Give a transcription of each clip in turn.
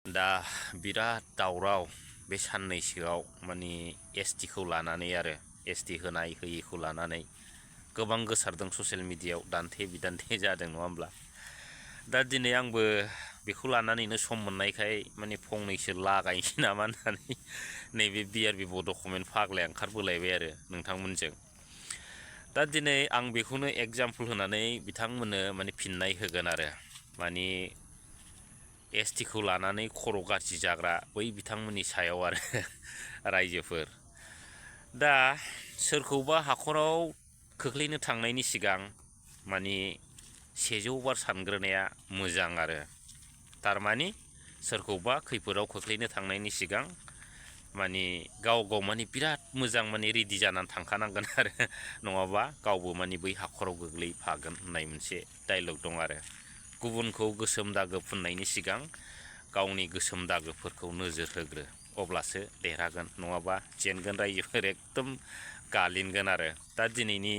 दा बिराद दावराव बे साननैसोआव माने एसटिखौ लानानै आरो एसटि होनाय होयिखौ लानानै गोबां गोसारदों ससियेल मिडियायाव दान्थे बिदान्थे जादों नङा होमब्ला दा दिनै आंबो बेखौ लानानैनो सम मोननायखाय माने फंनैसो लागायनोसै नामा होननानै नैबे BRB बड' कमेन्ट फाग्लाया ओंखारबोलायबाय आरो नोंथांमोनजों दा दिनै आं बेखौनो एगजामपोल होनानै बिथांमोननो माने फिननाय होगोन आरो माने एसटिखौ लानानै खर' गाज्रि जाग्रा बै बिथांमोननि सायाव आरो रायजोफोर दा सोरखौबा हाखराव खोख्लैनो थांनायनि सिगां माने 100 बार सानग्रोनाया मोजां आरो थारमानि सोरखौबा खैफोदाव खोख्लैनो थांनायनि सिगां माने गाव माने बिराद मोजां माने रेडि जानानै थांखानांगोन आरो नङाबा गावबो माने बै हाखराव गोग्लैफागोन होननाय मोनसे डायलग दं आरो गुबुनखौ गोसोम दागो फुननायनि सिगां गावनि गोसोम दागोफोरखौ नोजोर होग्रो अब्लासो देरहागोन नङाबा जेनगोन रायजोफोर एकदम गालिनगोन आरो दा दिनैनि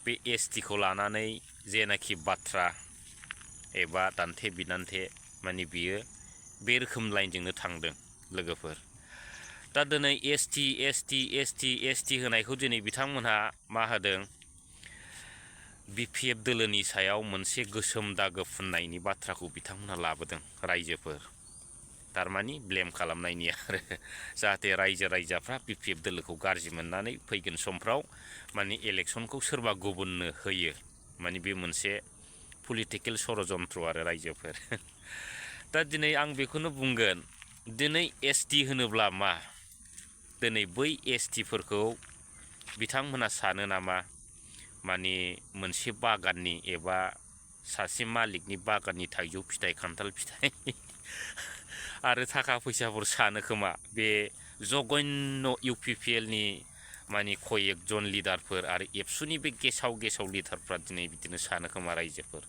बे एसटिखौ लानानै जेनाखि बाथ्रा एबा दान्थे बिदान्थे माने बियो बे रोखोम लाइनजोंनो थांदों लोगोफोर दा दिनै एसटि होनायखौ दिनै बिथांमोनहा मा होदों BPF दोलोनि सायाव मोनसे गोसोम दागो फुननायनि बाथ्राखौ बिथांमोनहा लाबोदों रायजोफोर थारमानि ब्लेम खालामनायनि आरो जाहाथे रायजो-राजाफ्रा BPF दोलोखौ गाज्रि मोननानै फैगोन समफ्राव माने इलेक्सनखौ सोरबा गुबुननो होयो माने बे मोनसे पलिटिकेल षड़यन्त्र आरो रायजोफोर दा दिनै आं बेखौनो बुंगोन दिनै एसटि होनोब्ला मा दिनै बै एसटिफोरखौ बिथांमोना सानो नामा माने मोनसे बागाननि एबा सासे मालिकनि बागाननि थाइजौ फिथाइ खान्थाल फिथाइ आरो थाखा फैसाफोर सानो खोमा बे जघन्य UPPLनि माने कयेकजन लिडारफोर आरो एबसुनि बे गेसाव लिडारफ्रा दिनै बिदिनो सानो खोमा रायजोफोर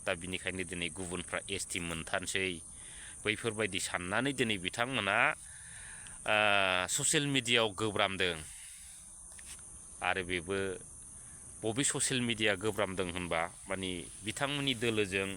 दा बिनिखायनो दिनै गुबुनफ्रा एसटि मोनथारसै बैफोरबायदि साननानै दिनै बिथांमोना ससियेल मिडियायाव गोब्रामदों आरो बेबो बबे ससियेल मिडिया गोब्रामदों होनबा माने बिथांमोननि दोलोजों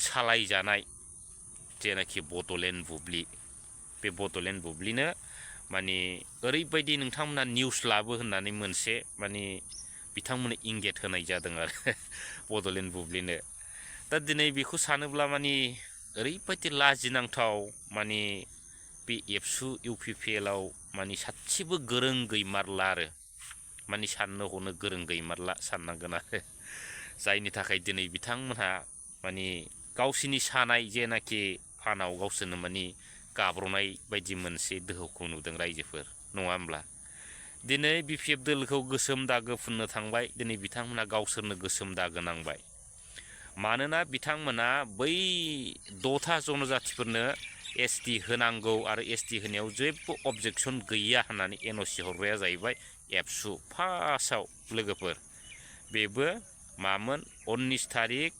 सालायजानाय जेनाखि बड'लेण्ड बुब्लि बे बड'लेण्ड बुब्लिनो माने ओरैबायदि नोंथांमोना निउस लाबो होननानै मोनसे माने बिथांमोननो इंगेट होनाय जादों आरो बड'लेण्ड बुब्लिनो दा दिनै बेखौ सानोब्ला माने ओरैबायदि लाजिनांथाव माने बे एबसु UPPLआव माने सासेबो गोरों गैमारला आरो माने साननो हनो गोरों गैमारला साननांगोन आरो जायनि थाखाय दिनै बिथांमोनहा माने गावसिनि सानाय जेनाखि फानाव गावसोरनो माने गाब्रनाय बायदि मोनसे दोहौखौ नुदों रायजोफोर नङा होमब्ला दिनै BPF दोलोखौ गोसोम दागो फुननो थांबाय दिनै बिथांमोना गावसोरनो गोसोम दागो नांबाय मानोना बिथांमोना बै 6था जनजातिफोरनो एसटि होनांगौ आरो एसटि होनायाव जेबो अबजेक्सन गैया होननानै NOC हरग्राया जाहैबाय एबसु फार्स्टआव लोगोफोर बेबो मामोन 19 थारिख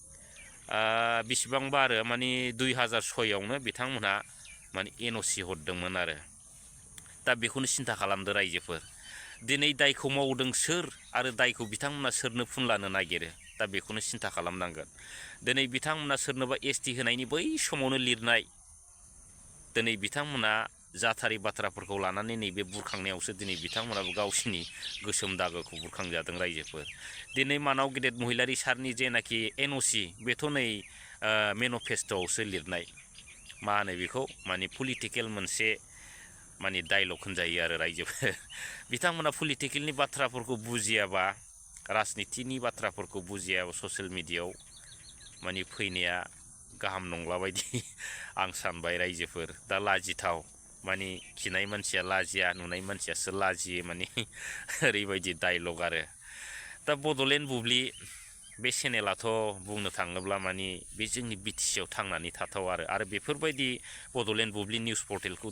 बिसिबांबा आरो माने 2006आवनो बिथांमोनहा माने NOC हरदोंमोन आरो दा बेखौनो सिन्था खालामदो रायजोफोर दिनै दायखौ मावदों सोर आरो दायखौ बिथांमोना सोरनो फुनलानो नागिरो दा बेखौनो सिन्था खालामनांगोन दिनै बिथांमोना सोरनोबा एसटि होनायनि बै समावनो लिरनाय दिनै बिथांमोना जाथारि बाथ्राफोरखौ लानानै नैबे बुरखांनायावसो दिनै बिथांमोनाबो गावसिनि गोसोम दागोखौ बुरखांजादों रायजोफोर दिनै मानाव गेदेर महिलारि सारनि जेनाखि NOC बेथ' नै मेनिफेस्ट'आवसो लिरनाय मा होनो बेखौ माने पलिटिकेल मोनसे माने डायलग होनजायो आरो रायजोफोर बिथांमोना पलिटिकेलनि बाथ्राफोरखौ बुजियाबा राजनितिनि बाथ्राफोरखौ बुजियाबा ससियेल मिडियायाव माने फैनाया गाहाम नंला बायदि आं सानबाय रायजोफोर दा लाजिथाव माने खिनाय मानसिया लाजिया नुनाय मानसियासो लाजियो माने ओरैबायदि डायलग आरो दा बड'लेण्ड बुब्लि बे चेनेलाथ' बुंनो थाङोब्ला माने बे जोंनि BTCआव थांनानै थाथाव आरो बेफोरबायदि बड'लेण्ड बुब्लि निउस पर्टेलखौ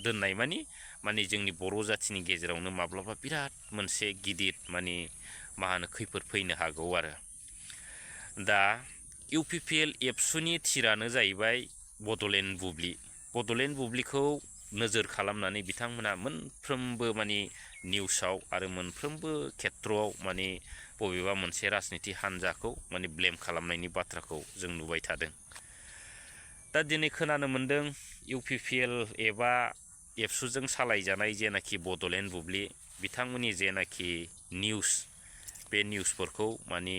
दोननाय माने जोंनि बर' जाथिनि गेजेरावनो माब्लाबा बिराद मोनसे गिदिर माने मा होनो खैफोद फैनो हागौ आरो दा UPPL एबसुनि थिरानो जाहैबाय बड'लेण्ड बुब्लिखौ नोजोर खालामनानै बिथांमोना मोनफ्रोमबो माने निउसाव आरो मोनफ्रोमबो खेत्रआव माने बबेबा मोनसे राजनिति हान्जाखौ माने ब्लेम खालामनायनि बाथ्राखौ जों नुबाय थादों दा दिनै खोनानो मोन्दों UPPL एबा एबसुजों सालायजानाय जेनाखि बड'लेण्ड बुब्लि बिथांमोननि जेनाखि निउस बे निउसफोरखौ माने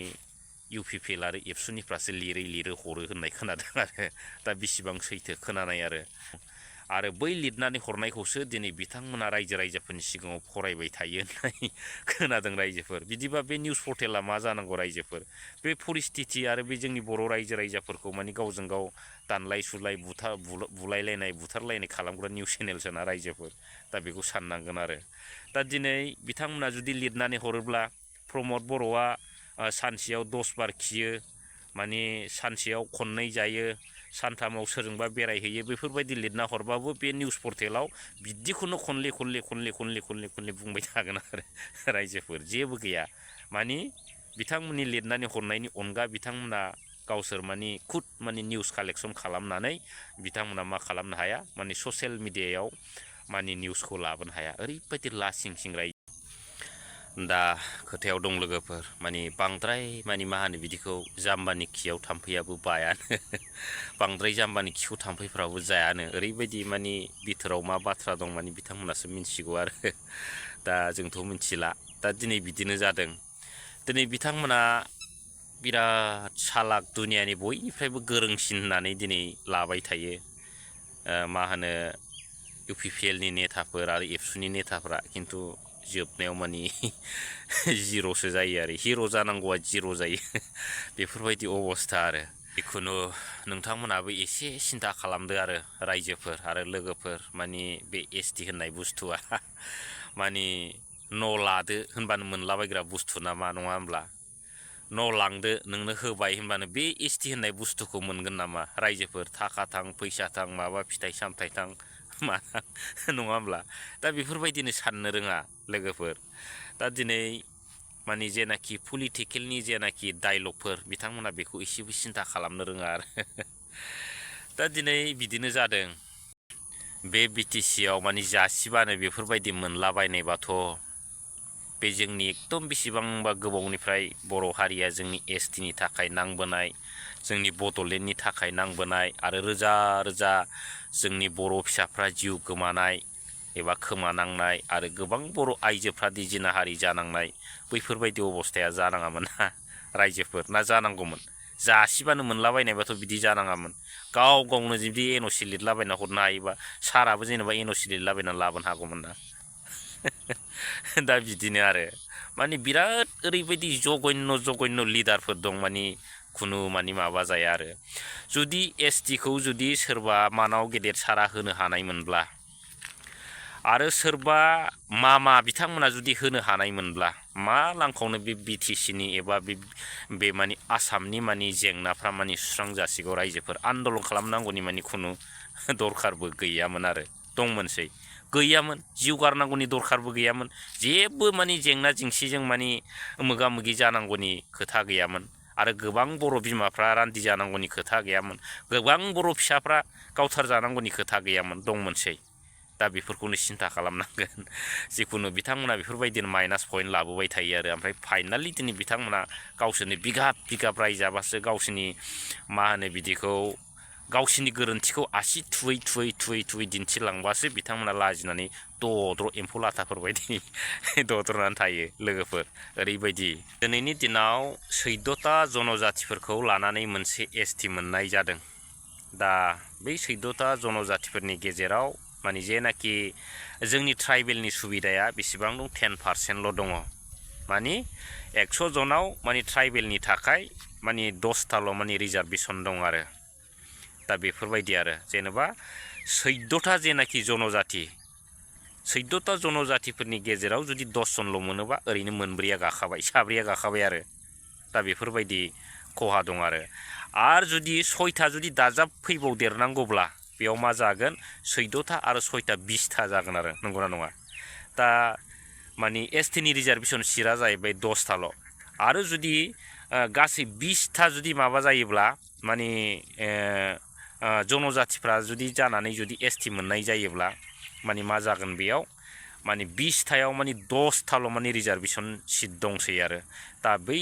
UPPL आरो एबसुनिफ्रासो लिरै हरो होननाय खोनादों आरो दा बिसिबां सैथो खोनानाय आरो बै लिरनानै हरनायखौसो दिनै बिथांमोना रायजोफोरनि सिगाङाव फरायबाय थायो होननाय खोनादों रायजोफोर। बिदिबा बे निउस पर्टेला मा जानांगौ रायजोफोर? बे परिस्थिति आरो बे जोंनि बर' रायजोफोरखौ माने गावजों गाव दानलाय सुलाय बुलायलायनाय बुथारलायनाय खालामग्रा निउस चेनेलसोना रायजोफोर। दा बेखौ साननांगोन आरो दा दिनै बिथांमोना जुदि लिरनानै हरोब्ला प्रमद बर'आ सानसेयाव 10 बार खियो, माने सानसेयाव खननै जायो, सानथामाव सोरजोंबा बेरायहैयो, बेफोरबायदि लिरना हरबाबो बे निउस पर्टेलाव बिदिखौनो खनले बुंबाय थागोन आरो रायजोफोर। जेबो गैया माने बिथांमोननि लिरनानै हरनायनि अनगा बिथांमोना गावसोर माने खुद माने निउस कालेक्सन खालामनानै बिथांमोना मा खालामनो हाया, माने ससियेल मिडियायाव माने निउसखौ लाबोनो हाया। ओरैबायदि लासिं सिं रायजो। दा खोथायाव दं लोगोफोर, माने बांद्राय माने मा होनो बिदिखौ, जाम्बानि खियाव थाम्फैयाबो बायानो बांद्राय जाम्बानि खिखौ थाम्फैफ्राबो जायानो। ओरैबायदि माने बिथोराव मा बाथ्रा दं माने बिथांमोनासो मिन्थिगौ आरो दा जोंथ' मिन्थिला। दा दिनै बिदिनो जादों। दिनै बिथांमोना बिराद सालाक, दुनियानि बयनिफ्रायबो गोरोंसिन होननानै दिनै लाबाय थायो। मा होनो UPPLनि नेताफोर आरो एबसुनि नेताफोरा, खिन्थु जोबनायाव माने जिर'सो जायो आरो हिर' जानांगौआ जिर' जायो बेफोरबायदि अबस्था आरो। जिखुनु नोंथांमोनाबो एसे सिन्था खालामदो आरो रायजोफोर आरो लोगोफोर, माने बे ST होननाय बुस्थुआ माने न' लादो होनबानो मोनलाबायग्रा बुस्थु नामा, नङा होमब्ला? न' लांदो नोंनो होबाय होनबानो बे ST होननाय बुस्थुखौ मोनगोन नामा रायजोफोर? थाखा थां, फैसा थां, माबा फिथाइ सामथाइ थां, मा नङा होमब्ला? दा बेफोरबायदिनो साननो रोङा लोगोफोर। दा दिनै माने जेनाखि पलिटिकेलनि जेनाखि डायलगफोर, बिथांमोना बेखौ एसेबो सिन्था खालामनो रोङा आरो दा दिनै बिदिनो जादों। बे BTC आव माने जासिबानो बेफोरबायदि मोनलाबायनायबाथ' बे जोंनि एकदम बेसेबांबा गोबावनिफ्राय बर' हारिया जोंनि STनि थाखाय नांबोनाय, जोंनि बड'लेण्डनि थाखाय नांबोनाय आरो रोजा रोजा जोंनि बर' फिसाफ्रा जिउ गोमानाय एबा खोमानांनाय आरो गोबां बर' आइजोफ्रादि जिनाहारि जानांनाय, बैफोरबायदि अबस्थाया जानाङामोन ना रायजोफोर, ना जानांगौमोन? जासिबानो मोनलाबायनायबाथ' बिदि जानाङामोन। गाव गावनो जुदि NOC लिरलाबायना हरनो हायोबा साराबो जेनेबा NOC लिरलाबायना लाबोनो हागौमोन ना दा बिदिनो आरो माने बिराद ओरैबायदि जघन्य लिडारफोर दं, माने खुनु माने माबा जाया आरो। जुदि STखौ जुदि सोरबा मानाव गेदेर सारा होनो हानायमोनब्ला आरो सोरबा मामा बिथांमोना जुदि होनो हानायमोनब्ला, मा लांखावनो बे BTCनि एबा बे माने आसामनि माने जेंनाफ्रा माने सुस्रांजासिगौ रायजोफोर। आन्दलन खालामनांगौनि माने खुनु दरखारबो गैयामोन आरो दंमोनसै, गैयामोन। जिउ गारनांगौनि दरखारबो गैयामोन। जेबो माने जेंना जेंसिजों माने मोगा मोगि जानांगौनि खोथा गैयामोन। आरो गोबां बर' बिमाफ्रा रान्दि जानांगौनि खोथा गैयामोन। गोबां बर' फिसाफ्रा गावथार जानांगौनि खोथा गैयामोन, दंमोनसै। दा बेफोरखौनो सिन्था खालामनांगोन। जिखुनु बिथांमोना बेफोरबायदिनो माइनास पइन्ट लाबोबाय थायो आरो ओमफ्राय फाइनालि दिनै बिथांमोना गावसोरनि बिगाब रायजाबासो गावसोरनि मा होनो बिदिखौ, गावसोरनि गोरोन्थिखौ आसि थुयै दिन्थिलांबासो बिथांमोना लाजिनानै दद्र' एम्फौ लाथाफोरबायदि दद्रनानै थायो लोगोफोर। ओरैबायदि दिनैनि दिनाव 14ता जनजातिफोरखौ लानानै मोनसे ST मोननाय जादों। दा बै 14ता जनजातिफोरनि गेजेराव माने जेनाखि जोंनि ट्राइबेलनि सुबिदाया बेसेबां दं, 10% दङ। माने 100 जनाव माने ट्राइबेलनि थाखाय माने 10ताल' माने रिजार्भेसन दं आरो। दा बेफोरबायदि आरो जेनेबा 14ता जेनाखि जनजाति, 14ता जनजातिफोरनि गेजेराव जुदि 10 जनल' मोनोबा ओरैनो मोनब्रैया गाखाबाय, साब्रैया गाखाबाय आरो। दा बेफोरबायदि खहा दं आरो जुदि 6था जुदि दाजाब फैबावदेरनांगौब्ला बेयाव मा जागोन, 14ता आरो 6ता 20ता जागोन आरो, नंगौना नङा? दा माने STनि रिजार्भेसन सिटआ जाहैबाय 10ताल'। आरो जुदि गासै 20ता जुदि माबा जायोब्ला, माने जनजातिफ्रा जुदि जानानै जुदि ST मोननाय जायोब्ला माने मा जागोन बेयाव, माने 20तायाव माने 10ताल' माने रिजार्भेसन सिट दंसै आरो। दा बै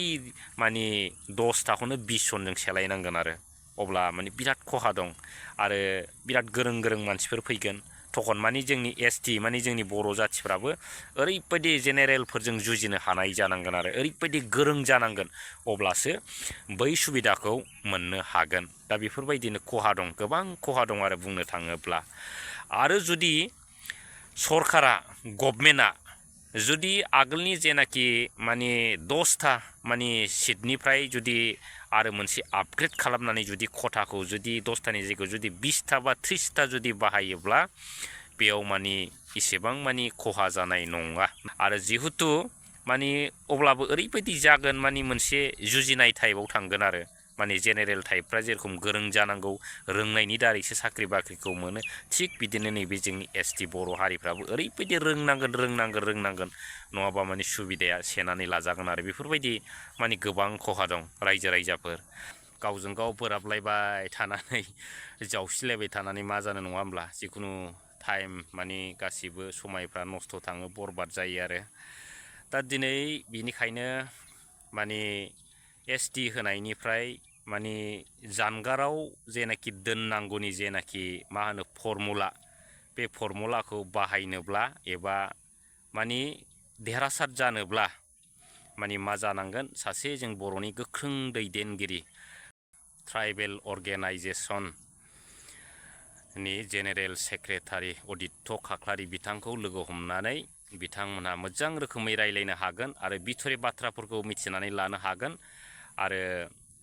माने 10ताखौनो 20 जनजों सेलायनांगोन आरो। अब्ला माने बिराद खहा दं आरो बिराद गोरों गोरों मानसिफोर फैगोन तखन माने जोंनि एसटि माने जोंनि बर' जाथिफ्राबो ओरैबायदि जेनेरेलफोरजों जुजिनो हानाय जानांगोन आरो ओरैबायदि गोरों जानांगोन अब्लासो बै सुबिदाखौ मोननो हागोन दा बेफोरबायदिनो खहा दं गोबां खहा दं आरो बुंनो थाङोब्ला आरो जुदि सरकारा गभर्नमेन्टआ जुदि आगोलनि जेनाखि माने 10टा माने सिटनिफ्राय जुदि आरो मोनसे आपग्रेड खालामनानै जुदि खथाखौ जुदि 10टानि जायगायाव जुदि 20टा बा 30टा जुदि बाहायोब्ला बेयाव माने इसेबां माने खहा जानाय नङा आरो जिहेतु माने अब्लाबो ओरैबायदि जागोन माने मोनसे जुजिनाय टाइपआव थांगोन आरो माने जेनेरेल टाइपफ्रा जेरखम गोरों जानांगौ रोंनायनि दारैसो साख्रि बाख्रिखौ मोनो थिग बिदिनो नैबे जोंनि एसटि बर' हारिफ्राबो ओरैबायदि रोंनांगोन नङाबा माने सुबिदाया सेनानै लाजागोन आरो बेफोरबायदि माने गोबां खहा दं रायजो राजाफोर गावजों गाव बोराबलायबाय थानानै जावसिलायबाय थानानै मा जानो नङा होमब्ला जिखुनु टाइम माने गासिबो समायफ्रा नस्थ' थाङो बरबाद जायो आरो दा दिनै बिनिखायनो माने एसटि होनायनिफ्राय माने जानगाराव जेनाखि दोननांगौनि जेनाखि मा होनो फर्मुला बे फर्मुलाखौ बाहायनोब्ला एबा माने देरहासार जानोब्ला माने मा जानांगोन सासे जों बर'नि गोख्रों दैदेनगिरि ट्राइबेल अर्गेनाइजेसननि जेनेरेल सेक्रेटारि अदित्य खाख्लारि बिथांखौ लोगो हमनानै बिथांमोनहा मोजां रोखोमै रायलायनो हागोन आरो बिथरि बाथ्राफोरखौ मिथिनानै लानो हागोन आरो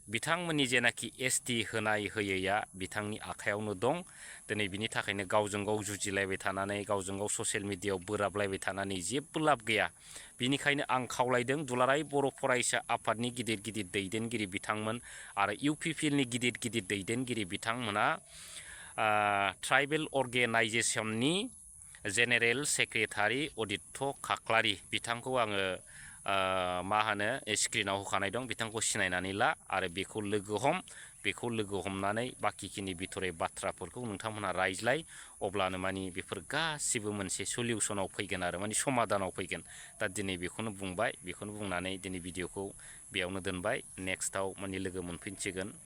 बिथांमोननि जेनाखि एसटि होनाय होयैया बिथांनि आखायावनो दं दिनै बिनि थाखायनो गावजों गाव जुजिलायबाय थानानै गावजों गाव ससियेल मिडियायाव बोराबलायबाय थानानै जेबो लाब गैया बिनिखायनो आं खावलायदों दुलाराय बर' फरायसा आफादनि गिदिर गिदिर दैदेनगिरि बिथांमोन आरो इउपिपिएलनि गिदिर गिदिर दैदेनगिरि बिथांमोना ट्राइबेल अर्गेनाइजेसननि जेनेरेल सेक्रेटारि अदित्य खाख्लारि बिथांखौ आङो मा होनो स्क्रिनाव होखानाय दं बिथांखौ सिनायनानै ला आरो बेखौ लोगो हमनानै बाखिखिनि बिथरै बाथ्राफोरखौ नोंथांमोनहा रायज्लाय अब्लानो माने बेफोर गासिबो मोनसे सलिउसनाव फैगोन आरो माने समाधानाव फैगोन दा दिनै बेखौनो बुंनानै दिनै भिडिअखौ बेयावनो दोनबाय नेक्स्टआव माने लोगो मोनफिनसिगोन